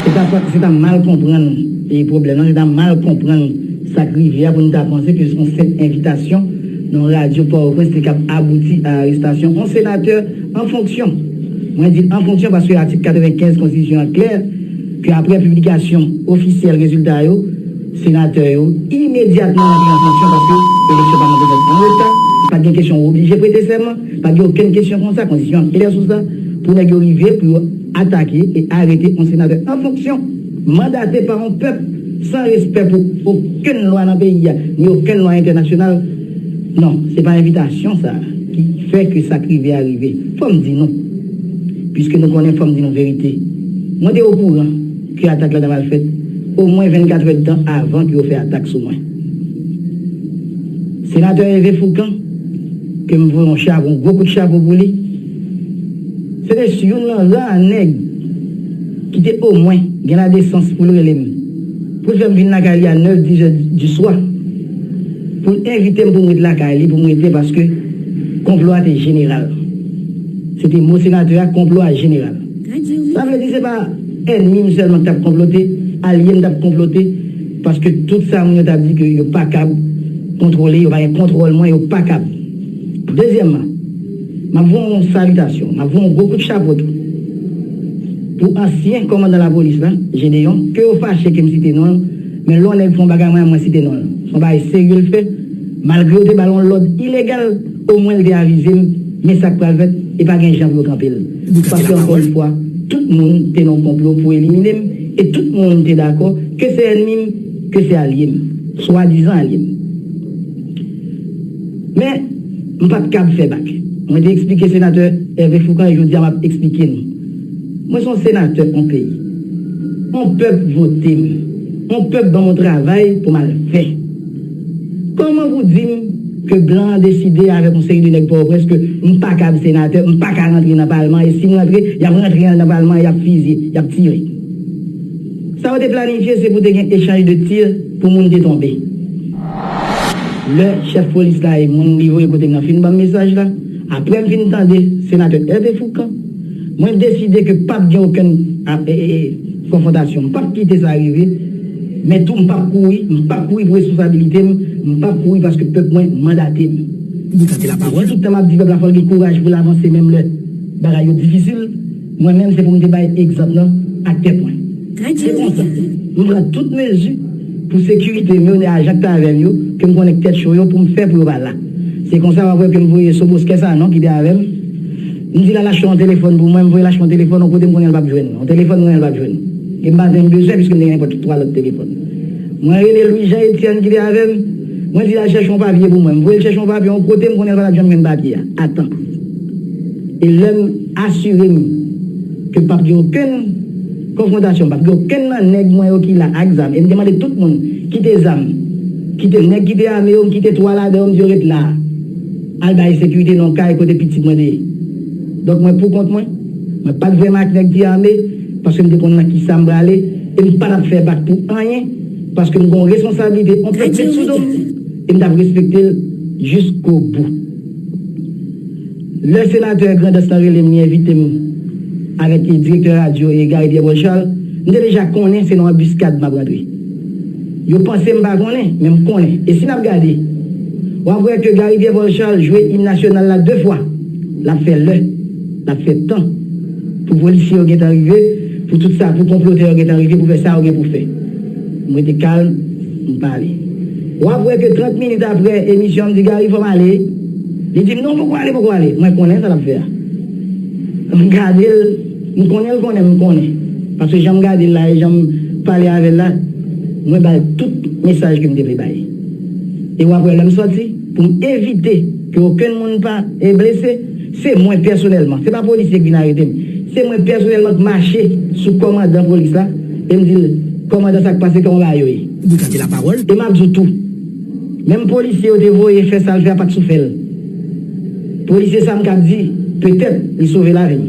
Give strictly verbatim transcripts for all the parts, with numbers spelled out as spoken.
Se ta, se ta mal konprann e pwoblèm nan, se ta mal konprann sa k rive a pou nou ta panse ke se yon senp envitasyon nan yon radyo Pòtoprens li k ap abouti a arestasyon yon senatè an fonksyon. Mwen di an fonksyon paske atik katrevenkenz konstitisyon an klè ke apre piblikasyon ofisyèl rezilta yo, senatè yo imedyatman rantre an fonksyon paske eleksyon pa t fèt an reta, pa t gen kesyon ou oblije prete sèman, pa t gen okenn kesyon konsa, konstitisyon an klè sou sa, pou nèg yo rive pou yo atake e arete yon senatè an fonksyon, mandate pa yon pèp, san respè pou okenn lwa nan peyi a, ni okenn lwa entènasyonal. Non, se pa envitasyon sa a ki fè ke sa k rive a rive. Fò m di nou, piske nou konnen, fò m di nou verite. Mwen te okouran ke atak la ta pral fèt omwen vennkat èdtan avan ke yo fè atak sou mwen. Senatè Hervé Fourcand, ke m voye yon chapo, yon gwo kout chapo pou li, se te youn nan ra nèg ki te omwen gen ladesans pou l rele m, pou l fè m vin lakay li a nèf, dis è di swa, pou l envite m pou m ret lakay li, pou m rete, paske konplo a te jeneral. Se te mo senatè a, konplo a jeneral. Sa vle di se pa ènmi m sèlman k t ap konplote, alye m t ap konplote, paske tout sa moun yo t ap di ke yo pa kab kontwole, yo pa gen kontwòl mwen, yo pa kab. Dezyèmman, m ap voye yon salitasyon, m ap voye yon gwo kout chapo tou pou ansyen kòmandan lapolis la, Gédéon, ke yo fache ke m site non l, men lè yon nèg fè yon bagay mwen, mwen site non l. Se yon bagay serye l fè, malgre yo te ba l yon lòd ilegal, omwen l te avize m, men sa k pral fèt, e pa gen jan pou yo kanpe l. Paske ankò yon fwa, tout moun te nan yon konplo pou elimine m, e tout moun te dakò ke se ènmi m, ke se alye m, swadizan alye m. Men, m pa t kab fè bak. Mwen te eksplike senatè Hervé Fourcand, e jodi a m ap eksplike nou. Mwen se yon senatè yon peyi. Yon pèp vote m. Yon pèp ban m yon travay pou m al fè. Kòman pou di m ke blan an deside avèk yon seri de nèg Pòtoprens ke m pa kab senatè, m pa ka rantre nan palman, e si m rantre, y ap rantre nan palman, y ap fizye, y ap tire. Sa yo te planifye, se pou te gen echanj de tir pou moun te tonbe. Lè chèf polis la e moun li voye kote m nan fin ban m mesaj la, apre m fin tande senatè Hervé Fourcand, mwen deside ke p ap gen okenn ap, e, e, e, konfwontasyon. M p ap kite sa rive, men tou m p ap kouri, m p ap kouri pou responsabilite m, m p ap kouri paske pèp mwen mandate m. Ou tande lapawòl? Si tout tan m ap di pèp la fò l gen kouraj pou l avanse menm lè bagay yo difisil, mwen menm se pou m te bay egzanp nan ak tèt mwen. Se konsa, m pran tout mezi pou sekirite m yo, ajan k t avè m yo, ke m konnen k tèt cho yo, pou m fè pou yo pa la. Se konsa w ap wè ke m voye Soboskè Sanon ki te avè m. M di l al achte yon telefòn pou mwen, m voye l achte yon telefòn, yon kote m konnen l p ap jwenn. Yon telefòn m konnen l p ap jwenn. E m pa t menm bezwen, piske m te gen nenpòt twa lòt telefòn. Mwen rele Louis Jean Etienne ki te avè m. Mwen di l al chèche yon papye pou mwen. M voye l chèche yon papye, yon kote m konnen l pa t ap janm jwenn papye a. Atan. E lè m asire m ke p ap gen okenn konfwontasyon, p ap gen okenn nan nèg mwen yo ki la ak zam, e m te mande tout moun kite zam, kite nèg ki te ame yo, m kite twa ladan yo, m di yo ret la. Al bay sekirite nan yon kay kote pitit mwen te ye. Donk, mwen pou kont mwen, mwen pa t vrèman ak nèg ki ame, paske m te konn nan kisa m prale, e m pa t ap fè bak pou anyen, paske m gen yon responsablite, yon pèp met sou do m, e m t ap respekte l jiskobou. Lè senatè Grandans lan rele m, li envite m avèk direktè radyo e Gary Pierre Paul Charles, m te deja konnen se nan anbiskad m ap rantre. Yo panse m pa konnen, men m konnen. E si n ap gade, w ap wè ke Gary Pierre Paul Charles jwe im nasyonal la de fwa. L ap fè lè, l ap fè tan. Pou polisye yo gentan rive, pou tout sa, pou konplotè yo gentan rive, pou fè sa yo gen pou fè. M rete kalm, m pale. W ap wè ke trant minit apre emisyon an, m di, "Gary, fò m ale." Li di m, "Non, poko ale, poko ale." Mwen konnen sa l ap fè a. M gade l, m konnen l konnen m konnen. Paske jan m gade l la e jan m pale avè l la, mwen ba l tout mesaj ke m te vle bay. E w ap wè lè m sòti, pou m evite ke okenn moun pa, e, blese, se mwen pèsonèlman, se pa polisye k vin arete m. Se mwen pèsonèlman k mache sou kòmandan polis la, e m di l, "Kòmandan, sa k pase, kòman bagay yo ye?" Ou tande lapawòl? E m ap di w tou, menm polisye yo te voye fè sa l fè a pa t sou fè l. Polisye sa m k ap di, petèt, li sove lavi m.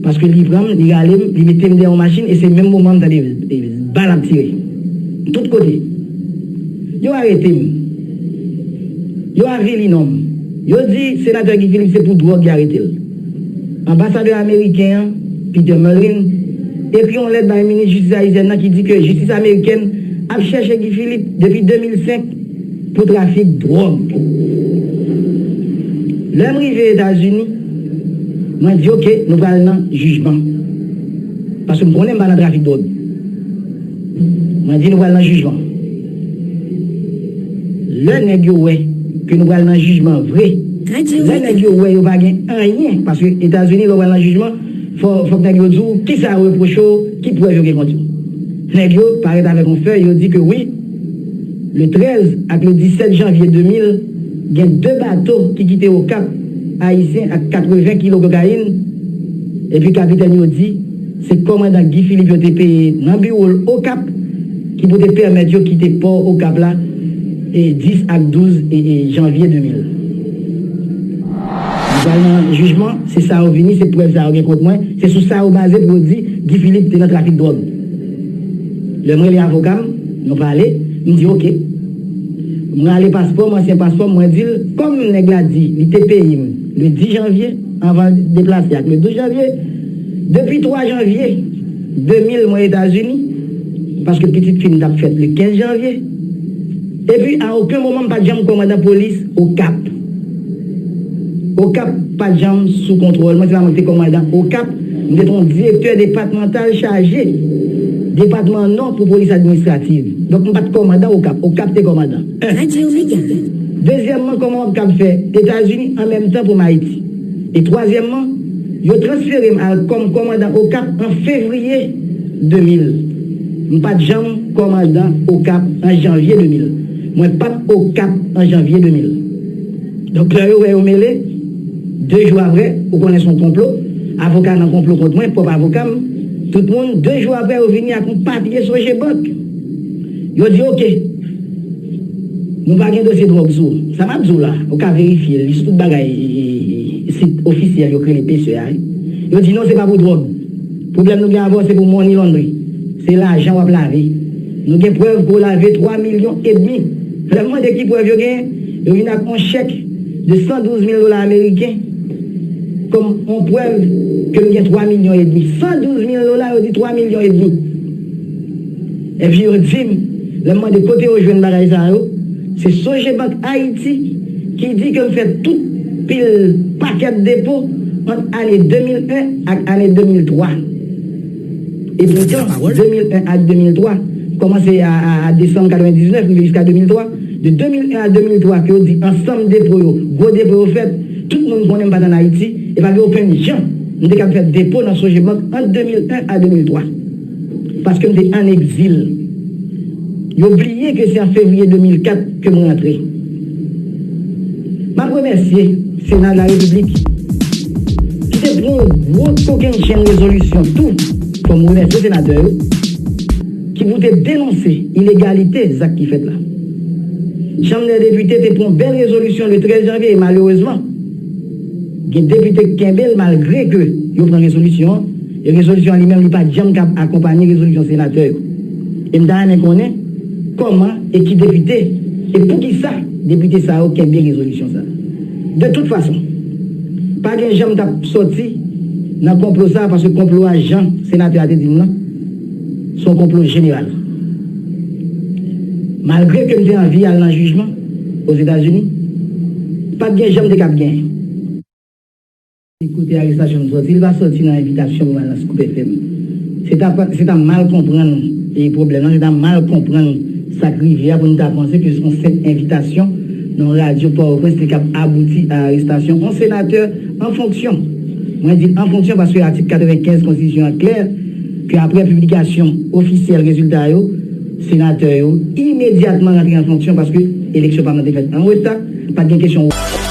Paske li pran m, li rale m, li mete m dèyè yon machin, e se menm moman m tande, e, bal ap tire. Tout kote. Yo arete m. Yo avili non m. Yo di senatè Guy Philippe se pou dwòg y arete l. Anbasadè ameriken an, Peter Mullin, ekri yon lèt bay minis jistis ayisyèn nan ki di ke jistis amerikèn ap chèche Guy Philippe depi de mil senk pou trafik dwòg. Lè m rive Etazini, mwen di, "Oke, nou pral nan jijman." Paske m konnen m pa nan trafik dwòg. Mwen di, "Nou pral nan jijman." Lè nèg yo wè ke nou pral nan jijman vre, lè nèg yo wè yo pa gen anyen, paske Etazini, lè w pral nan jijman, fò, fòk nèg yo di w kisa yo repwoche w, ki prèv yo gen kont ou. Nèg yo parèt avèk yon fèy, yo di ke wi, le trèz ak le disèt janvye de mil, gen de bato ki kite Okap, ayisyen ak katreven kilo kokayin, epi kapitèn yo di se kòmandan Guy Philippe yo te peye nan biwo l Okap ki pou te pèmèt yo kite pò Okap la, e, dis ak douz, e, e, janvye de mil. Nou pral nan jijman, se sa yo vini, se prèv sa yo gen kont mwen, se sou sa yo baze pou yo di Guy Philippe te nan trafik dwòg. Lè m rele avoka m, nou pale, m di, "Oke." M rale paspò m, ansyen paspò m, mwen di l, kòm nèg la di li te peye m le dis janvye, anvan l deplase ak le douz janvye, depi twa janvye de mil mwen Etazini, paske pitit fi m t ap fèt le kenz janvye. Epi, a okenn moman, m pa t janm kòmandan polis Okap. Okap pa t janm sou kontwòl mwen, se pa mwen ki te kòmandan Okap. M te yon direktè depatmantal chaje depatman Nò pou polis administrativ. Donk, m pa t kòmandan Okap. Okap te kòmandan. Dezyèmman, kòman w ap kab fè Etazini an menm tan pou m Ayiti? E twazyèmman, yo transfere m al kòm kòmandan Okap an fevriye de mil. M pa t janm kòmandan Okap an janvye de mil. Mwen pa t Okap an janvye de mil. Donk, lè yo wè yo mele, de jou apre, ou konnen se yon konplo, avoka nan konplo kont mwen, pwòp avoka m, tout moun, de jou apre, yo vini ak yon papye Sogebank. Yo di, "Oke, nou pa gen dosye dwòg sou ou." Sa m ap di w la, ou ka verifye li sou tout bagay, e, e, e, sit ofisyèl yo k rele P S E a, wi. Yo di, "Non, se pa pou dwòg. Pwoblèm nou gen avè w, se pou money laundry. Se lajan w ap lave. Nou gen prèv ke w lave twa milyon edmi." Lè m mande ki prèv yo genyen, yo vin ak yon chèk de san douz mil dola ameriken kòm yon prèv ke m gen twa milyon edmi. San douz mil dola, yo di twa milyon edmi. Epi yo di m, lè m mande kote yo jwenn bagay sa yo, se Sogebank Ayiti ki di ke m fè tout pil pakèt depo ant ane de mil en ak ane de mil twa. E poutan, de mil en ak de mil twa, kòmanse a, a, a desanm katrevendiznèf, rive jiska de mil twa, de de mil en a de mil twa, ke yo di ansanm depo yo, gwo depo yo fèt, tout moun konnen m pa t ann Ayiti, e pa gen okenn jan m te kab fè depo nan Sogebank ant de mil en a de mil twa. Paske m te ann egzil. Yo bliye ke se an fevriye de mil kat ke m rantre. M ap remèsye Sena de la Repiblik ki te pran yon gwo kokennchenn rezolisyon tou, fò m remèsye senatè yo, ki pou te denonse ilegalite zak ki fèt la. Chanm dè Depite te pran yon bèl rezolisyon le trèz janvye e malerezman, gen depite k kenbe l malgre ke yo pran rezolisyon an, e rezolisyon an li menm li pa t janm kab akonpanye rezolisyon senatè yo. E m ta renmen konnen kòman e ki depite, e poukisa depite sa yo kenbe rezolisyon sa. De tout fason, pa gen jan m t ap sòti nan konplo sa, paske konplo a, jan senatè a te di m nan, se yon konplo jeneral. Malgre ke m te anvi al nan jijman Ozetazini, pa t gen jan m te kab genyen. Kote arestasyon m sòti, li pa sòti nan envitasyon pou m al nan Scoop F M. Se ta, se ta mal konprann, e, pwoblèm nan, se ta mal konprann sa k rive a pou n ta panse ke se yon senp envitasyon nan yon radyo Pòtoprens li k ap abouti a arestasyon yon senatè an fonksyon. Mwen di an fonksyon paske atik katrevenkenz konstitisyon an klè ke apre piblikasyon ofisyèl rezilta yo, senatè yo imedyatman rantre an fonksyon paske eleksyon pa t te fèt an reta, pa t gen kesyon.